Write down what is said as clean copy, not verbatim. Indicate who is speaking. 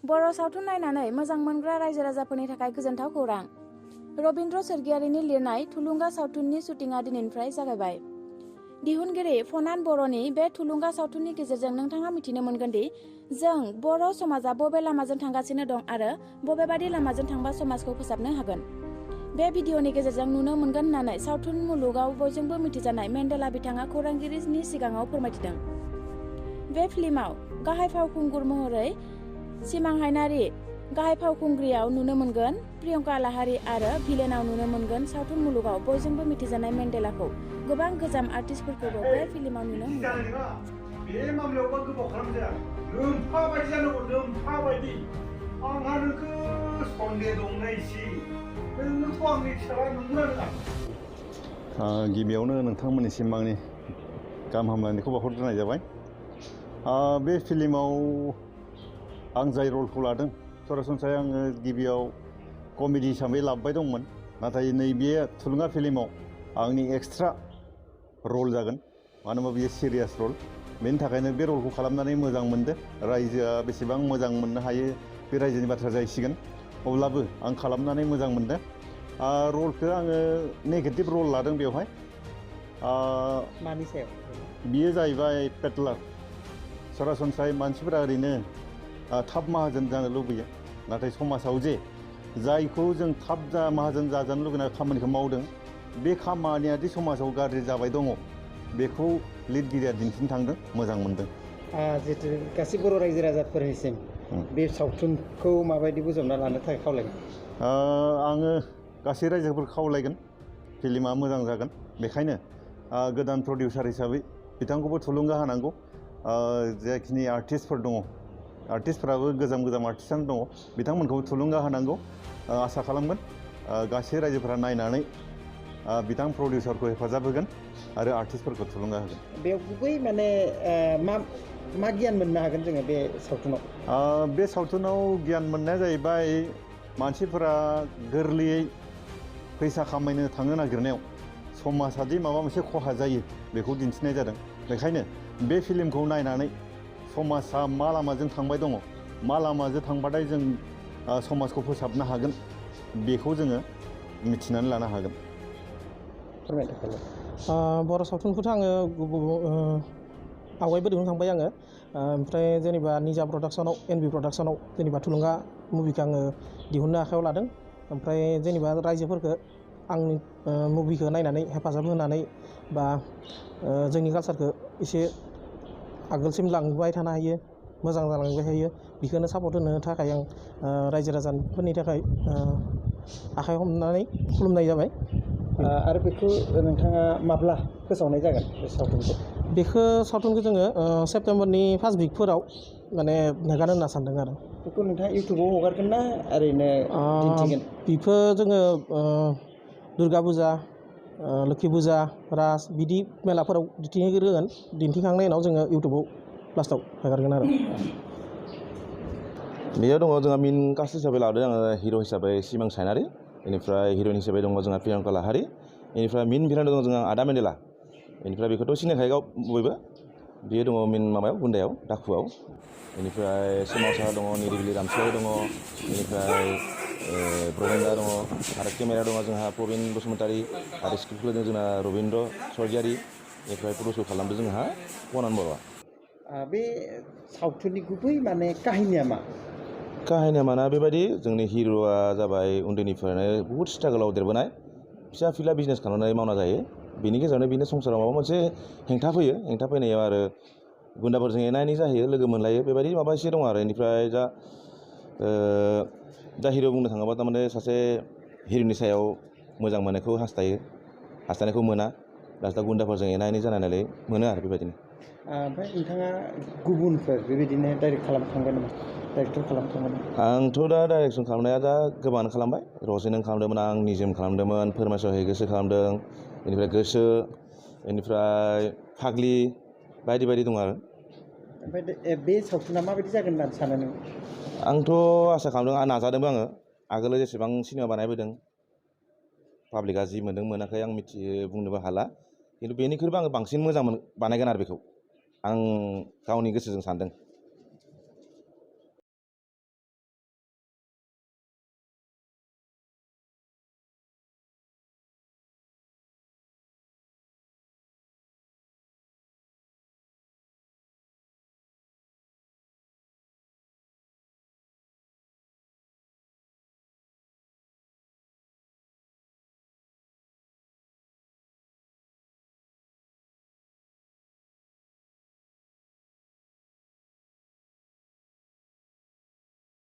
Speaker 1: बर' सावथुन नायनानै मोजां मोनग्रा रायजो राजाफोरनि थाखाय गोजोनथाव खौरां। रबीन्द्र सोरगियारिनि लिरनाय थुलुंगा सावथुननि शुटिंआ दिनैनिफ्राय जागायबाय। दिहुनगिरि फनान बर'नि बे थुलुंगा सावथुननि गेजेरजों नोंथाङा मिथिनो मोनगोन दि जों बर' समाजा बबे लामाजों थांगासिनो दं आरो बबेबादि लामाजों थांबा समाजखौ फोसाबनो हागोन। बे भिडिअनि गेजेरजों नुनो मोनगोन होननानै सावथुन मुलुगाव बयजोंबो मिथिजानाय मेन्डेला बिथाङा खौरांगिरिनि सिगाङाव फोरमायथिदों। बे फिल्माव गाहाय फावखुंगुर महरै सिमां हायनारि, गाहाय फावखुंग्रियाव नुनो मोनगोन प्रियंका लाहारी आरो भिलेनाव नुनो मोनगोन सावथुन मुलुगाव बयजोंबो मिथिजानाय मेन्डेलाखौ। गोबां गोजाम आर्टिस्टफोरखौबो बे फिल्माव नुनो मोनगोन।
Speaker 2: बे मामलायावबा गोबाव खालामजाया लोमफा बायदि जानांगौ, लोमफा बायदि। आंहा नोंखौ सन्देह दंना इसे। नोंथ' आंनि फिसाला नंगौना नङा?
Speaker 3: गिबियावनो नोंथांमोननिसिम आंनि गाहाम हामलायनायखौ बावहरग्रोनाय जाबाय। बे फिल्माव आं जाय रलखौ लादों सरासनस्रायै आङो गिबियाव कमेडि हिसाबै लाबोबाय दंमोन, नाथाय नैबे थुलुंगा फिल्माव आंनि एक्सट्रा रल जागोन। मानो होनबा बेयो सिरियास रल। बेनि थाखायनो बे रलखौ खालामनानै मोजां मोनदों। रायजोआ बेसेबां मोजां मोननो हायो बे रायजोनि बाथ्रा जाहैसिगोन। अब्लाबो आं खालामनानै मोजां मोनदों। रलखौ आङो नेगेटिभ रल लादों बेवहाय।
Speaker 4: मानि सायाव?
Speaker 3: बियो जाहैबाय पेटलार। सरासनस्रायै मानसिफोरा ओरैनो थाब माहाजोन जानो लुबैयो, नाथाय समाजाव जे जायखौ जों थाब माहाजोन जाजानो लुबैनाय खामानिखौ मावदों, बे खामानिया दि समाजाव गाज्रि जाबाय दङ, बेखौ लिरगिरिया दिन्थिनो थांदों। मोजां मोनदों।
Speaker 4: जिहेतु गासै बर' रायजो राजाफोरनिसिम बे सावथुनखौ माबायदि बोजबना लानो थाखाय खावलायगोन?
Speaker 3: आङो गासै रायजोफोरखौ खावलायगोन फिल्मा मोजां जागोन। बेखायनो गोदान प्रडिउसार हिसाबै बिथांखौबो थुलुंगा होनांगौ। जाखिनि आर्टिस्टफोर दङ, आर्टिस्टफ्राबो गोजाम आर्टिस्टआनो दङ, बिथांमोनखौबो थुलुंगा होनांगौ। आसा खालामगोन गासै रायजोफोरा नायनानै बिथां प्रडिउसारखौ हेफाजाब होगोन आरो आर्टिस्टफोरखौ थुलुंगा होगोन।
Speaker 4: बेयाव गुबै माने मा गियान मोननो हागोन जोङो बे सावथुनाव?
Speaker 3: बे सावथुनाव गियान मोननाया जाहैबाय मानसिफोरा गोरलैयै फैसा खामायनो थांनो नागिरनायाव समाजादि माबा मोनसे खहा जायो बेखौ दिन्थिनाय जादों। बेखायनो बे फिल्मखौ नायनानै समाजा मा लामाजों थांबाय दङ, मा लामाजों थांबाथाय जों समाजखौ फोसाबनो हागोन, बेखौ जोङो मिथिनानै लानो हागोन।
Speaker 5: बर' सावथुनखौथ' आङो आवगायबो दिहुनखांबाय आङो। ओमफ्राय जेनेबा निजा प्रडाक्सनाव एनबि प्रडाक्सनाव जेनेबा थुलुंगा मुभिखौ आङो दिहुननो आखायाव लादों। ओमफ्राय जेनेबा रायजोफोरखौ आंनि मुभिखौ नायनानै हेफाजाब होनानै बा जोंनि कालसारखौ एसे आगोलसिम लांबाय थानो हायो, मोजां जालांबाय थायो, बेखौनो सापर्ट होनो थाखाय आं रायजो राजाफोरनि थाखाय आखाइ हमनानै खुलुमनाय जाबाय।
Speaker 4: आरो बेखौ नोंथाङा माब्ला फोसावनाय जागोन बे सावथुनखौ?
Speaker 5: बेखौ सावथुनखौ जोङो सेप्तेम्बरनि फार्स्ट उइकफोराव माने हेगारनो होनना सानदों आरो।
Speaker 4: बेखौ नोंथाङा इउटुबाव हगारगोन ना ओरैनो दिन्थिगोन?
Speaker 5: बेखौ जोङो दुर्गा फुजा, लोखि फुजा, रास बिदि मेलाफोराव दिन्थिग्रोगोन। दिन्थिखांनायनि उनाव जोङो इउटुबाव लास्टआव हेगारगोन आरो।
Speaker 6: बेयाव दङ जोंहा मेन कास्ट हिसाबै लादों आङो हिर' हिसाबै सिमां सायनारि, बेनिफ्राय हिर'इन हिसाबै दङ जोंहा प्रियंका लाहारी, बेनिफ्राय मेन भिलेन दङ जोंहा आदा मेन्डेला। बेनिफ्राय बेखौथ' सिनायखायो बयबो, बियो दङ मेन माबायाव गुन्दायाव दाखुआव। बेनिफ्राय सोमावसार दङ, निरिबिलि रामसियारि दङ, बेनिफ्राय प्रबेन्दा दङ, आरो केमेरा दङ जोंहा प्रबिन बसुमतारी, आरो स्क्रिप्टखौ होदों जोंना रबीन्द्र सरगियारि, बेनिफ्राय प्रडिउस खालामदों जोंहा फनान बर'आ।
Speaker 4: बे सावथुननि गुबै माने काहिनिया मा?
Speaker 6: काहिनिया माना बेबायदि जोंनि हिर'आ जाबाय उन्दैनिफ्रायनो बुहुत स्ट्रागोलाव देरबोनाय, फिसा फिला बिजनेस खालामनानै मावना जायो। बेनि गेजेरावनो बिनो संसाराव माबा मोनसे हेंथा फैयो। हेंथा फैनायाव आरो गुन्दाफोरजों एना एनि जाहैयो, लोगो मोनलायो, बेबायदि माबा एसे दङ आरो। बेनिफ्राय दा हिर' बुंनो थाङोबा थारमाने सासे हिर'इननि सायाव मोजां मोननायखौ हास्थायनायखौ मोना, लास्टआव गुन्दाफोरजों एना एनि जानायनालाय मोनो आरो बेबायदिनो।
Speaker 4: ओमफ्राय नोंथाङा गुबुनफोर बेबायदिनो डाइरेक्ट खालामखांबाय नामा? डाइरेक्टर खालामखांबाय नामा?
Speaker 6: आंथ' दा डाइरेक्सन खालामनाया दा गोबाङानो खालामबाय। रजेनजों खालामदोंमोन आं, निजोम खालामदोंमोन, फोरमायसर हैगोसो खालामदों, बेनिफ्राय गोसो, बेनिफ्राय फाग्लि, बायदि बायदि दं आरो।
Speaker 4: ओमफ्राय बे सावथुना माबायदि जागोन होननानै सानो नों?
Speaker 6: आंथ' आसा खालामदों, नाजादोंबो आङो। आगोलाव जेसेबां सिनेमा बानायबोदों, पाब्लिकआ जि मोन्दों मोनाखै आं बुंनोबो हाला, खिन्थु बेनिख्रुइबो आङो बांसिन मोजां बानायगोन आरो बेखौ आं गावनि गोसोजों सानदों।